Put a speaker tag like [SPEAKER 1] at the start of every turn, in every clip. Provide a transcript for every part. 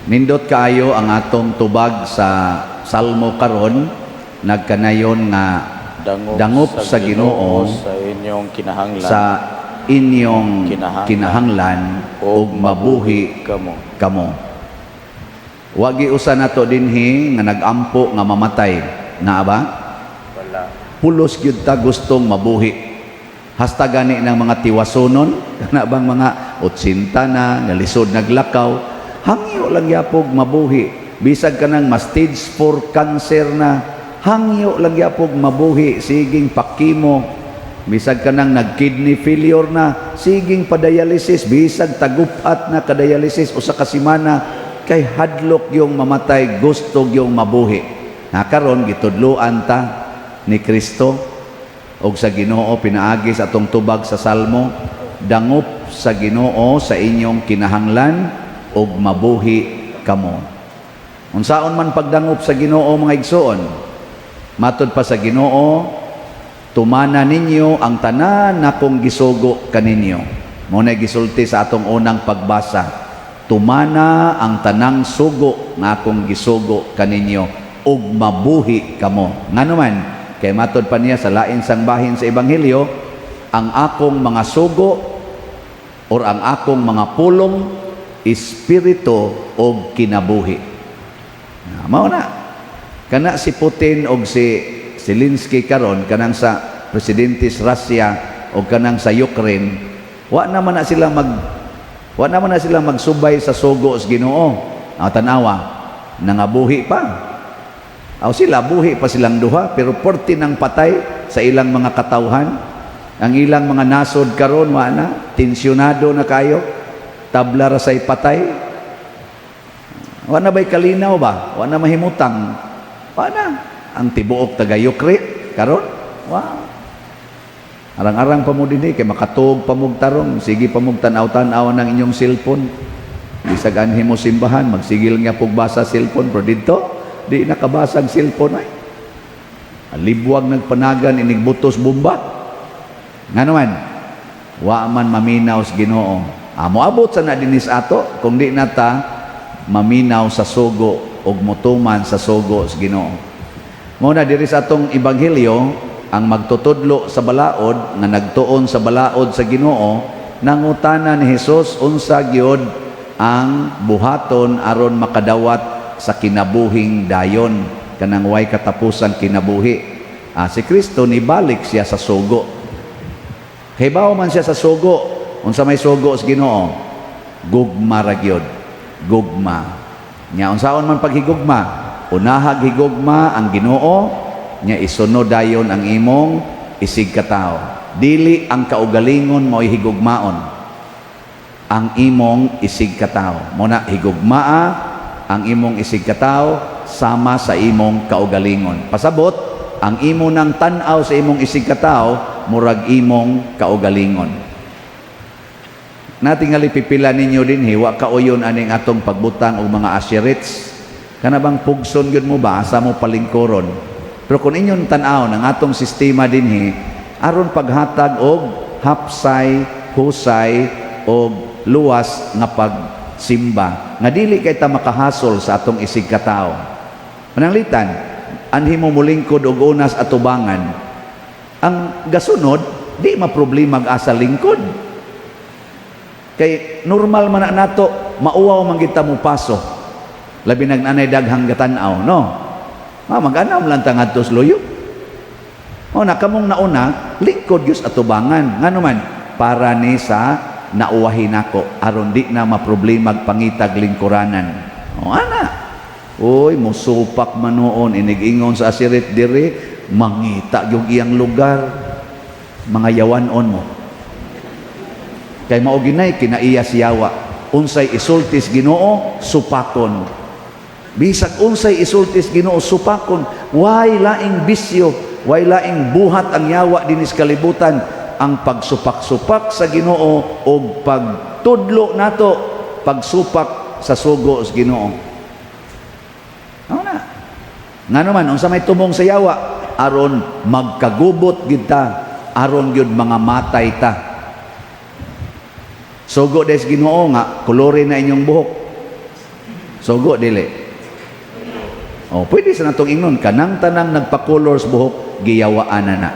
[SPEAKER 1] Nindot kaayo ang atong tubag sa Salmo karon, nagkanayon nga
[SPEAKER 2] dangop,
[SPEAKER 1] dangop sa Ginoo
[SPEAKER 2] sa inyong kinahanglan
[SPEAKER 1] sa inyong
[SPEAKER 2] kinahanglan,
[SPEAKER 1] kinahanglan ug mabuhi
[SPEAKER 2] kamo.
[SPEAKER 1] Kamo. Wagi usa nato dinhi nga nagampo nga mamatay. Naa ba?
[SPEAKER 2] Wala.
[SPEAKER 1] Pulos gyud ta gustong mabuhi. Hasta gani ng mga tiwasonon, kana bang mga 80 na, nga lisod naglakaw, hangyo lang yapog mabuhi. Bisag kanang ma stage 4 cancer na, hangyo lang yapog mabuhi, siging pa-chemo. Bisag kanang nag-kidney failure na, siging pa-dialysis, bisag tagupat na ka-dialysis usa ka semana, kay hadlok yung mamatay, gusto yung mabuhi. Na karon gitudloan ta ni Kristo og sa Ginoo pinaagi sa atong tubag sa Salmo, dangop sa Ginoo sa inyong kinahanglan ug mabuhi kamo. Unsaon man pagdangop sa Ginoo, mga igsoon? Matod pa sa Ginoo, "Tumana ninyo ang tanan nakong gisugo kaninyo." Mao na gisulti sa atong unang pagbasa. "Tumana ang tanang sugo nga akong gisugo kaninyo ug mabuhi kamo." Ngano man? Kay matod pa niya sa lain sang bahin sa Ebanghelyo, ang akong mga sugo or ang akong mga pulong espiritu og kinabuhi. Na, mao na. Kana si Putin og si Zelensky karon, kanang sa presidente sa Russia o kanang sa Ukraine, wa naman na sila magsubay sa sugo sa Ginoo. Ang tanawa, nangabuhi pa. Aw sila, buhi pa silang duha, pero porti nang patay sa ilang mga katawhan. Ang ilang mga nasod karon wa na, tensyonado na kayo. Tabla ra say patay. Wa na ba'y kalinaw ba? Wa na mahimutang. Wa na. Ang tibuok taga Ukraine karon, wa. Arang-arang pa mo dinhi kay makatuog pa mog tarong, sige pa mog tan-aw-tan-aw ng inyong cellphone. Bisag anhi mo simbahan, magsigil nga pagbasa cellphone, pero dito di nakabasag cellphone ay. Libwag nagpanagan inig butos bomba. Ngano man, wa man maminaw sa Ginoo. Amo abot sa na dinis ato kung di na ta maminaw sa sugo og motuman sa sugo sa Ginoo. Mao na diri sa atong ebanghelyo, ang magtutudlo sa balaod nga nagtuon sa balaod sa Ginoo, nangutana ni Hesus unsa gyud ang buhaton aron makadawat sa kinabuhing dayon, kanang way katapusang kinabuhi. Si Kristo nibalik siya sa sugo. Hibaw man siya sa sugo. Unsa may sugo sa Ginoo? Gugma ra gyud. Gugma. Nya unsaon man paghigugma? Unahag higugma ang Ginoo, nya isunod dayon ang imong isig katawo. Dili ang kaugalingon mo'y higugmaon. Ang imong isig katawo. Mao na higugmaa ang imong isig katawo sama sa imong kaugalingon. Pasabot, ang imo nang tan-aw sa imong isig katawo murag imong kaugalingon. Natingali pipila ninyo dinhi wa kauyon aning atong pagbutang og mga usherettes. Kana bang pugson gyud mo ba, asa mo palingkuron? Pero kung inyong tan-aw ng atong sistema dinhi aron paghatag og hapsay, husay og luwas nga pagsimba nga dili kay ta makahasol sa atong isig katawo. Pananglitan, anhi mo mulingkod og unas atubangan. Ang gasunod, di maproblema ag asa lingkod. Kay normal man na nato, mauwaw man kita mo paso. Labi nag nanay daghang gatan-aw, no? Ma mag-anam lang ta ngadto sa luyo. O na kamong nauna, lingkod gyud atubangan. Ngano man, para ni sa nauwahin nako aron di na maproblema pangitag lingkuranan. O ana. Uy, musupak man noon inig-ingon sa usherette diri, mangita yung iyang lugar. Mga yawanon mo. Kay mao ginay kinaiya siyawa. Unsay isultis Ginoo, supakon. Bisag unsay isultis Ginoo, supakon. Way laing bisyo, way laing buhat ang yawa dinis kalibutan ang pagsupak-supak sa Ginoo o pagtudlo nato pagsupak sa sugo sa Ginoo. Ano na? Ngano man unsa may tumong sa yawa aron magkagubot gid ta, aron gyud mga matay ta. Sugo des Ginoo nga kolore na inyong buhok. Sugo, dili? Oh, pwede sa natong ingnon kanang tanang nagpa-color sa buhok, giyawaan na na.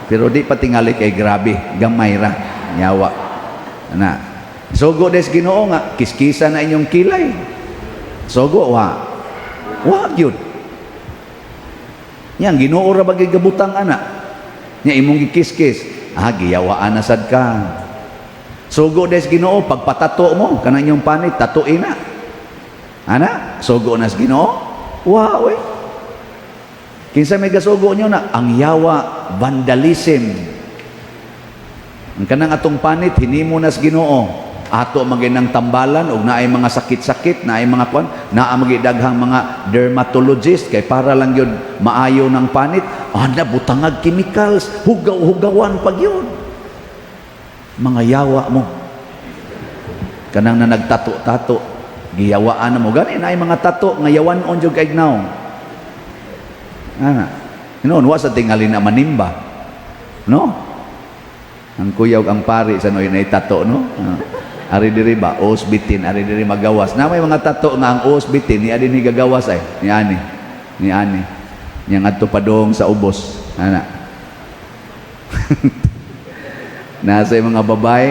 [SPEAKER 1] Pero di pa tingali kay grabe, gamay ra, yawa. Ana. Sugo des Ginoo nga kiskisa na inyong kilay? Sugo wa? Wa gyud. Yang Ginoo ra ba gibutang ana? Nya imong gikiskis, ah, giyawaan na sad ka. Sugo des Ginoo pagpatato mo kanang inyong panit, tatuin na. Ana, sugo na sa Ginoo? Wa we. Kinsa may gasugo nyo na? Ang yawa, vandalism. Ang kanang atong panit, hinimo na sa Ginoo. Ato maginang tambalan og naay mga sakit-sakit, naay mga kwan, naa magi daghang mga dermatologist kay para lang yun maayo ng panit. Ana butangag chemicals, hugaw-hugawan pag yun. Mga yawa mo. Kanang na nagtato-tato, giyawaan na mo. Gani naay mga tato nga yawan-on jud kay gnaw. Ana. Noon wa sa tingali na manimba. No? Ang kuyaw ang pari sa noy na tato, no? Ah. Ari diri ba os bitin, ari diri magawas. Na may mga tato nga ang os bitin ni adi ni gagawas ay ni ani. Ni ani. Nya ngadto padong sa ubos. Ana. Nasa yung mga babae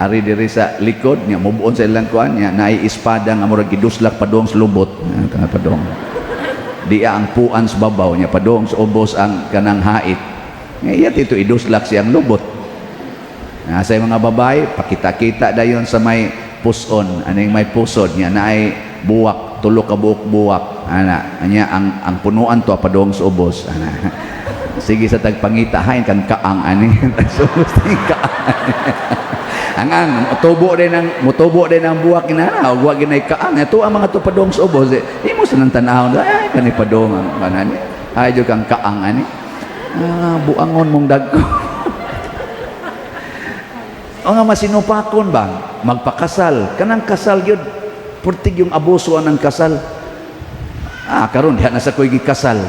[SPEAKER 1] ari diri sa likod nya mubuon sa ilang kuan nya naay espada nga murag giduslak padong sa lubot. Ah, kana padong. Diya ang puan sa babaw nya padong sa ubos ang kanang hait. Nga iya tito iduslak siyang lubot. Nasa yung mga babae, pakita-kita dayon sa may puson, aning may pusod niya naay buwak, tulo ka buok buwak. Ana, anya ang punuan to padong sa ubos. Ana. Sige sa tagpangita hain kang kaang ani. Sa ubos ni kaang. Ang mutubo din ang buwak ginana, ug wa ginay kaang. Ito ang mga tupadong sa ubos. Imo sa nang tan-awon, ay kani padong ang kanani. Ay jud kang kaang ani. Ah, buangon mong dagko. O nga masinupakon ba? Magpakasal. Kanang kasal yun. Purtig yung abuso ang kasal. Ah, karon diha na sa ko'y gikasal.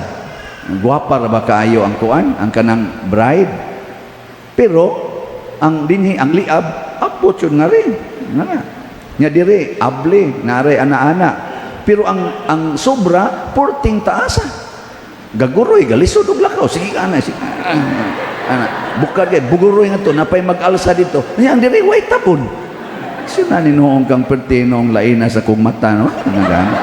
[SPEAKER 1] Gwapa ra ba kaayo ang kuan, ang kanang bride? Pero ang dinhi ang liab apot yun nga rin. Nga na. Nya diri able nare ana-ana. Pero ang sobra porting taasa. Gaguroy galisod og lakaw, sige ana, sige. Ana, bukad kay buguroy nga to napay mag-alsa dito. Nya ang diri way tapon. Sino ni noong kang perti noong laina sa kong mata, no? Nga gana.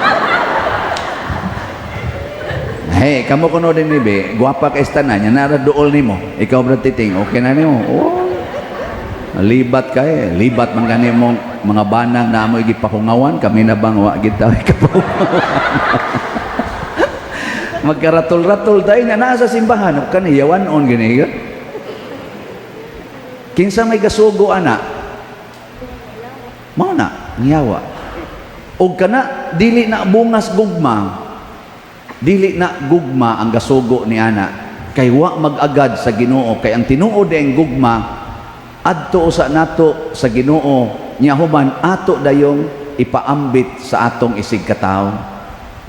[SPEAKER 1] Hey, kamo kuno din ni be, gwapa kay tanan, nya nara duol nimo. Ikaw bra titing, okay na nimo. Oh. Libat kay, libat man gani mong mga banang na amoy gipahungawan, kami na bang wa gid kapahungawan. Magkaratol-ratol tayo na nasa simbahan, kani yawan on gani. Kinsa may gasugo ana? Mao na, ngiyawa. Og kana dili na bungas gugma. Dili na gugma ang gasugo ni ana kay wa mag-agad sa Ginoo, kay ang tinuod ang gugma adto usa nato sa Ginoo, nya human ato dayong ipaambit sa atong isig katawo.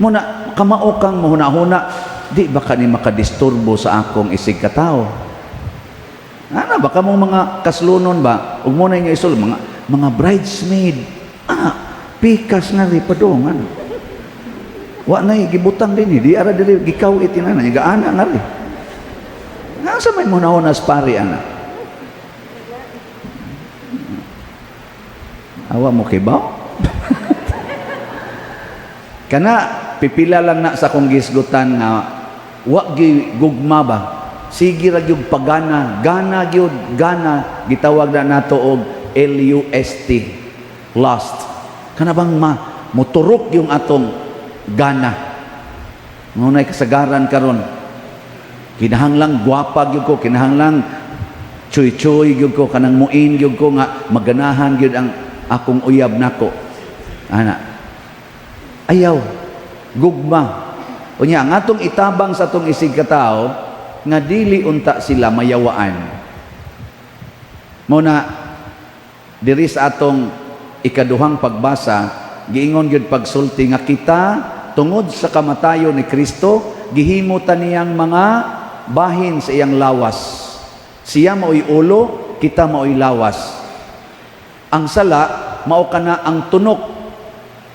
[SPEAKER 1] Muna kamao kang mahuna-huna, di ba kani makadisturbo sa akong isig katawo? Ana ba kamong mga kaslunon ba ug mo na inyo isol mga bridesmaid, ah, pikas nga ri padong ano. Wa na gibutang din eh. Di ara diri gikaw itinana gaana nga ri. Nasa may munahuna sa pari ana. Awa mo kibaw? Kana pipila lang na sa akong gisgutan nga wa gi gugma ba. Sige ra gyud pagana, gana gyud, gana gitawag na nato og LUST, lust. Kana bang ma moturok yung atong gana. Ngunay kasagaran karon. Kinahanglang gwapa gyud ko, kinahanglang chuy-chuy gyud ko, kanang muin gyud ko nga maganahan gyud ang akong uyab nako. Ana. Ayaw gugma. Unya ang atong itabang sa atong isig katao nga dili unta sila mayawaan. Mao na diri sa atong ikaduhang pagbasa, giingon gyud pagsulti nga kita tungod sa kamatayon ni Kristo gihimo ta niyang mga bahin sa iyang lawas. Siya maoy ulo, kita maoy lawas. Ang sala mao kana ang tunok.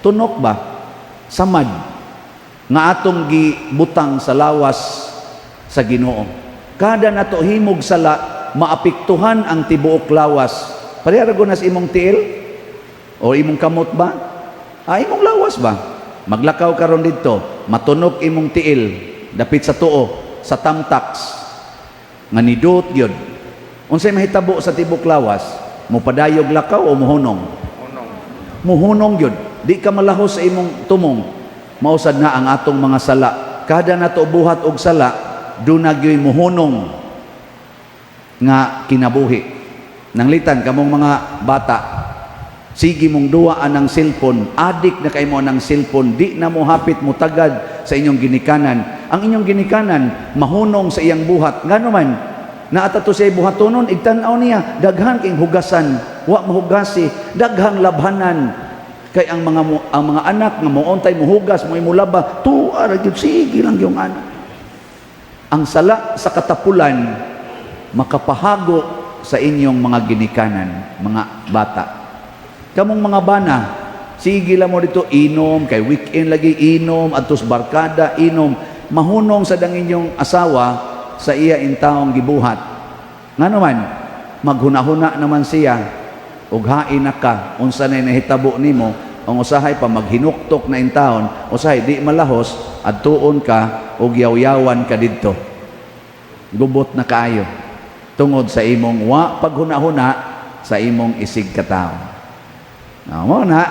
[SPEAKER 1] Tunok ba? Samad nga atong gibutang sa lawas sa Ginoo. Kada nato himog sala, maapektuhan ang tibuok lawas. Pareha ra gud na sa imong tiil o imong kamot ba? Ah, imong lawas ba? Maglakaw karon didto, matunok imong tiil dapit sa tuo, sa tamtax nga nidot gyud. Unsay mahitabo sa tibok lawas? Mupadayog lakaw o muhunong?
[SPEAKER 2] Hunong.
[SPEAKER 1] Muhunong gyud. Di ka malahos sa imong tumong. Mao sad na ang atong mga sala. Kada nato buhat og sala, duna gyoy muhunong nga kinabuhi. Nanglitan kamong mga bata, sige mong duwa anang cellphone, adik na kay mo anang cellphone, di na mo hapit mo tagad sa inyong ginikanan. Ang inyong ginikanan mahunong sa iyang buhat. Ngano man, naa ta to siya buhatonon, igtan-aw niya, daghan kay hugasan, wa mahugasi, daghang labhanan. Kay ang mga anak nga moontay mohugas, mo imulaba, tuwa ra gyud, sige lang yung anak. Ang sala sa katapulan makapahago sa inyong mga ginikanan, mga bata. Kamong mga bana, sige lang mo dito inom, kay weekend lagi inom, adtos barkada inom, mahunong sa dang inyong asawa sa iya intawong gibuhat. Ngano man, maghuna-huna naman siya, ug hain na ka, unsa na nahitabo nimo, ang usahay pa maghinuktok na intawon, usahay di malahos, adtuon ka ug yaw-yawan ka didto. Gubot na kaayo tungod sa imong wa paghuna-huna sa imong isig katawo. Na mo na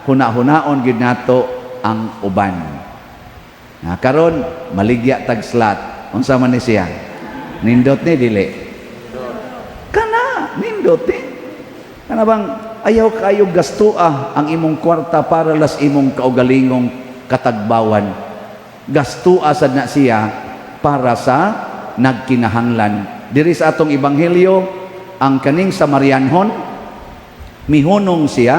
[SPEAKER 1] huna-hunaon gid nato ang uban. Na karon maligya tag slot. Unsa man ni siya? Nindot ni dili? Kana nindot ni. Kana bang ayaw kayo gastoa ang imong kwarta para las imong kaugalingong katagbawan. Gastoa sad na siya para sa nagkinahanglan. Diri sa atong ebanghelyo, ang kaning Samarianhon mihunong siya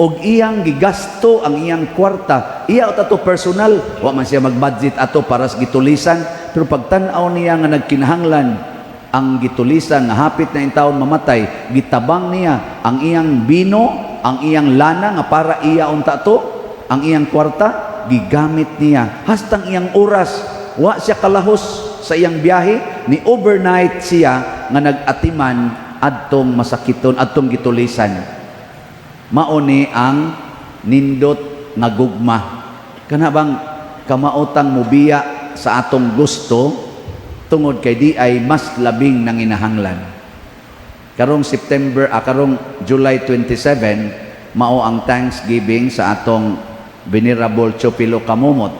[SPEAKER 1] og iyang gigasto ang iyang kwarta. Iya ato personal, wa man siya mag-budget ato para sa gitulisan, pero pagtan-aw niya nga nagkinahanglan ang gitulisan nga hapit na intawon mamatay, gitabang niya ang iyang bino, ang iyang lana nga para iya unta to, ang iyang kwarta gigamit niya hastang iyang oras. Wa siya kalahos sa iyang biyahe ni overnight siya nga nag-atiman adtong masakiton, adtong gitulisan. Mao ni ang nindot nga gugma. Kana bang kamaotang mubiya sa atong gusto tungod kay di ay mas labing nanginahanglan. Karong September, karong July 27, mao ang Thanksgiving sa atong Venerable Chopilo Kamumot.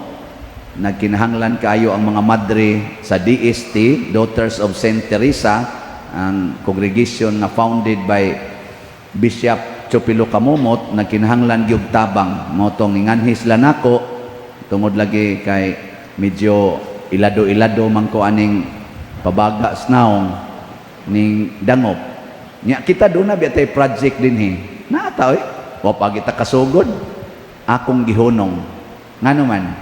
[SPEAKER 1] Nagkinahanglan kaayo ang mga madre sa DST, Daughters of Saint Teresa, ang congregation nga founded by Bishop Chopilo Kamumot, nagkinahanglan gyud tabang. Mao tong inganhi sila nako tungod lagi kay medyo ilado-ilado man ko aning pabaga sa naong ning dangop. Nya kita doon na biya tay project dinhi. Naa ta oy. Wa pa kita kasugod. Akong gihunong. Ngano man,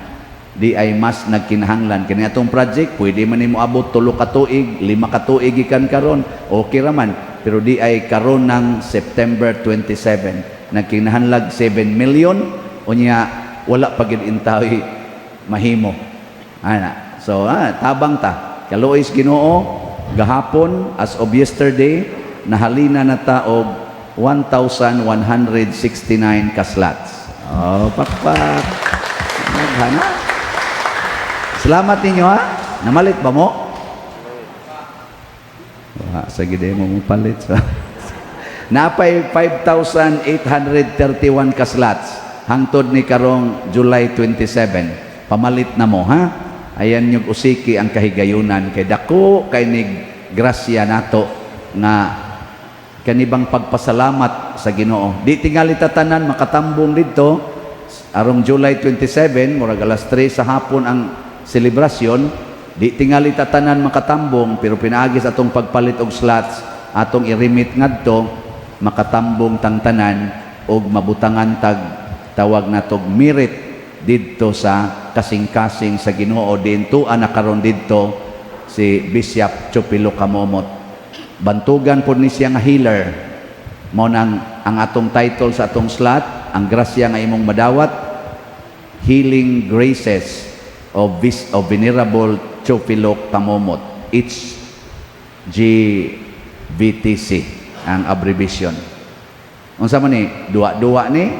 [SPEAKER 1] di ay mas nagkinahanglan kini atong project, pwede man nimo abot 3 ka tuig, 5 ka tuig gikan karon, okay ra man, pero di ay karon ng September 27 nagkinahanglag 7 million, unya wala pa gid intawi mahimo ana. So tabang ta, kaluoy sa Ginoo, gahapon, as of yesterday, nahalina na ta og 1,169 ka slots. Oh, pakpak. Naghana. Salamat ninyo ha. Namalit ba mo? Wa sa gid mo mo palit sa. Napay 5,831 ka slots hangtod ni karong July 27. Pamalit na mo ha. Ayan yung usiki ang kahigayunan kay dako kay nig grasya nato nga kanibang pagpasalamat sa Ginoo. Di tingali tatanan makatambong didto arong July 27, murag alas 3 sa hapon ang selebrasyon. Di tingali tatanan makatambong, pero pinaagi sa atong pagpalit og slots, atong i-remit ngadto, makatambong tang tanan og mabutangan tag tawag natog merit didto sa kasing-kasing sa Ginoo dinto na karon didto si Bishop Chopilo Kamomot. Bantugan pod ni siya nga healer. Mao nang ang atong title sa atong slot. Ang grasya nga imong madawat, Healing Graces of Venerable Teofilo Camomot, HGVTC ang abbreviation. Unsa man ni? Duwa-duwa ni,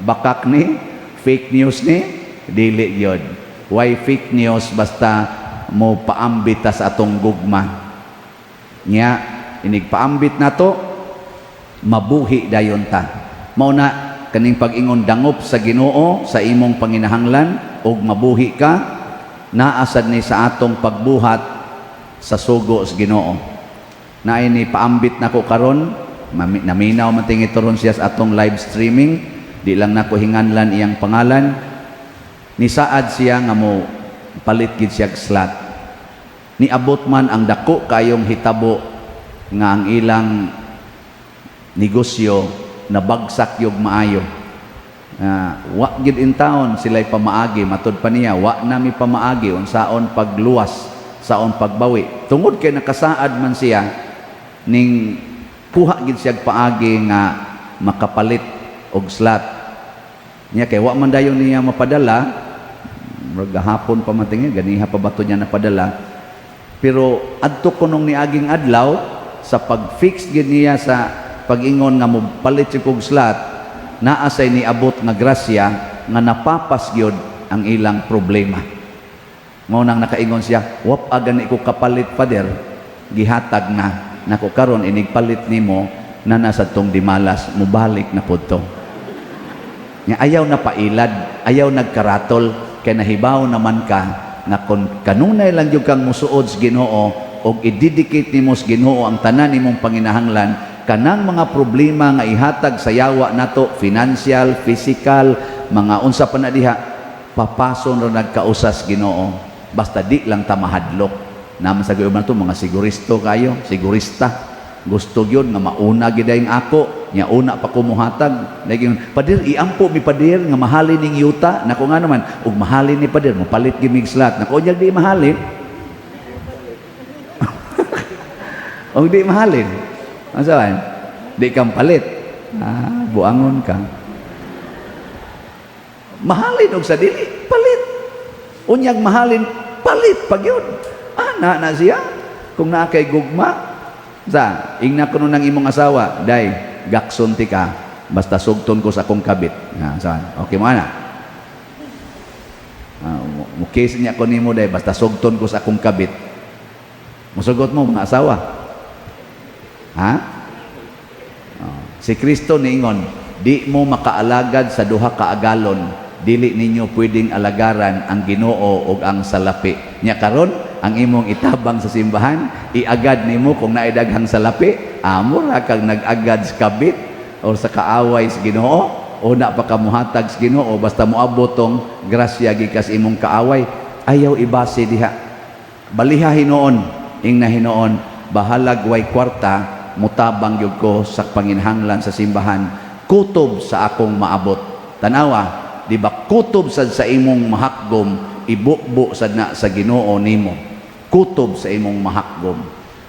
[SPEAKER 1] bakak ni, fake news ni, dili gyud. Why fake news? Basta mo paambit ta sa atong gugma. Nya inig paambit nato, mabuhi dayon ta. Mao na kaning pag-ingon dangop sa Ginoo sa imong panginahanglan ug mabuhi ka, naa sad ni sa atong pagbuhat sa sugo sa Ginoo. Naay ni paambit nako karon, naminaw man tingi turon siya sa atong live streaming, di lang nako hinganlan iyang pangalan. Nisaad siya nga mo palit gid siya og slot. Niabot man ang dako kayong hitabo nga ang ilang negosyo nabagsak yog maayo. Wa gid in taon sila'y pamaagi, matud pa niya, wa nami pamaagi unsaon pagluwas, saon pagbawi. Tungod kay nakasaad man siya, ning kuha gid siya paagi nga makapalit og slot. Niya kay wa man dayon niya mapadala, murag gahapon pa man tingin, ganiha pa ba to niya napadala. Pero adto kunong niaging adlaw sa pag-fix gid niya sa pag-ingon nga mopalit siya og slot, naa say niabot nga grasya nga napapas gyud ang ilang problema. Mao nang nakaingon siya, "Wap gani ko kapalit, Father, gihatag na nako karon. Inig palit nimo na nasa tong dimalas, mubalik na pud to." Nya ayaw na pailad, ayaw nagkaratol, kay nahibaw naman ka nga kung kanunay lang gyud kang musuod sa Ginoo og i-dedicate nimo sa Ginoo ang tanan nimong panginahanglan, kanang mga problema nga ihatag sa yawa nato, financial, physical, mga unsa pa na diha, papason ra nagkausas Ginoo, basta di lang ta mahadlok. Naman sa uban to mga siguristo kayo, sigurista. Gusto gyud nga mauna gid ang ako, nya una pa ko mohatag. Lagi, "Pader, iampo mi, Pader, nga mahalin ning yuta." Nako, nga naman ug mahalin ni Pader, mopalit gyud mig slot. Nako, unyag di mahalin. Og di mahalin. Asa man? Di kang palit. Ah, buangon ka. Mahalin og sa dili, palit. Unyag mahalin, palit pag yun. Ah, na siya. Kung naa kay gugma, sa ingna kuno ng imong asawa, "Day, gakson ti ka, basta sugton ko sa akong kabit." Ha, saan? Okay mo ana? Ah, mo kiss niya ko nimo, day, basta sugton ko sa akong kabit. Musugot mo mga asawa? Ha? Oh. Si Kristo niingon, "Di mo makaalagad sa duha ka agalon, dili ninyo pwedeng alagaran ang Ginoo ug ang salapi." Nya karon, ang imong itabang sa simbahan, iagad nimo kung naay daghang salapi, amo ra kag nag-agad sa kabit or sa kaaway sa Ginoo, una pa ka muhatag sa Ginoo basta moabot tong grasya gikas imong kaaway. Ayaw ibase diha. Baliha hinuon, ingna hinuon, bahalag way kwarta, mutabang gyud ko sa panginhanglan sa simbahan, kutob sa akong maabot. Tanawa, di ba, kutob sad sa imong mahakgom, ibubo sad na sa Ginoo nimo. Kutob sa imong mahakgom.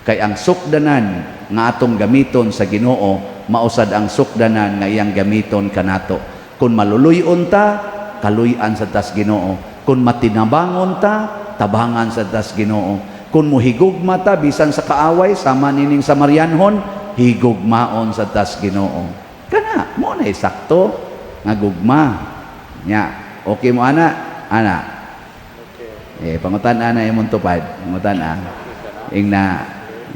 [SPEAKER 1] Kay ang sukdanan nga atong gamiton sa Ginoo, mausad ang sukdanan nga iyang gamiton kanato. Kung maluluy-on ta, kaluy-an sa tas Ginoo. Kung matinabangon ta, tabangan sa tas Ginoo. Kung muhigugma ta bisan sa kaaway, sama nining Samarianhon, higugmaon sa tas Ginoo. Kana mo na sakto nga gugma. Nya, okay mo ana? Ana.
[SPEAKER 2] Okay.
[SPEAKER 1] Eh, pangutan-a na imong tupad. Pangutan-a. Ingna,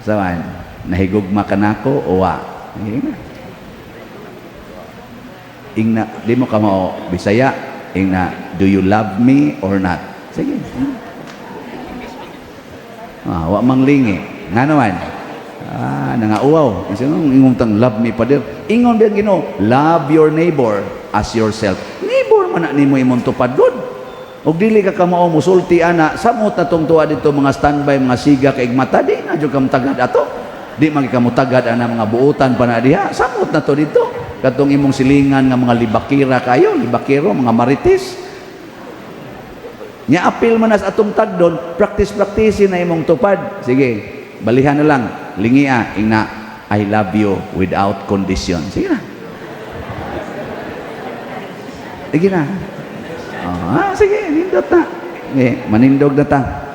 [SPEAKER 1] sawan, nahigugma ka nako o wa? Ingna. Ingna, di mo ka mao Bisaya. Ingna, do you love me or not? Sige. Ah, wa mang lingi. Nga naman. Ah, nangauwaw. Ingon ingong tang love me, Pader. Ingon din Ginoo, love your neighbor as yourself. Neighbor man na nimo imong tupad gud. Og dili ka kamao musulti ana, samot na tong tuwa dito mga standby, mga siga kay mata, di na jud ka mutagad ato. Di man ka mutagad ana mga buotan pa na diha. Samot na to dito. Katong imong silingan nga mga libakira kayo, libakiro, mga marites. Nya apil man nas atong tagdon, practice practice na imong tupad. Sige, balihan na lang. Lingia, ingna, I love you without condition. Sige na. Sige na. Ah, sige, nindot na. Eh, manindog na ta.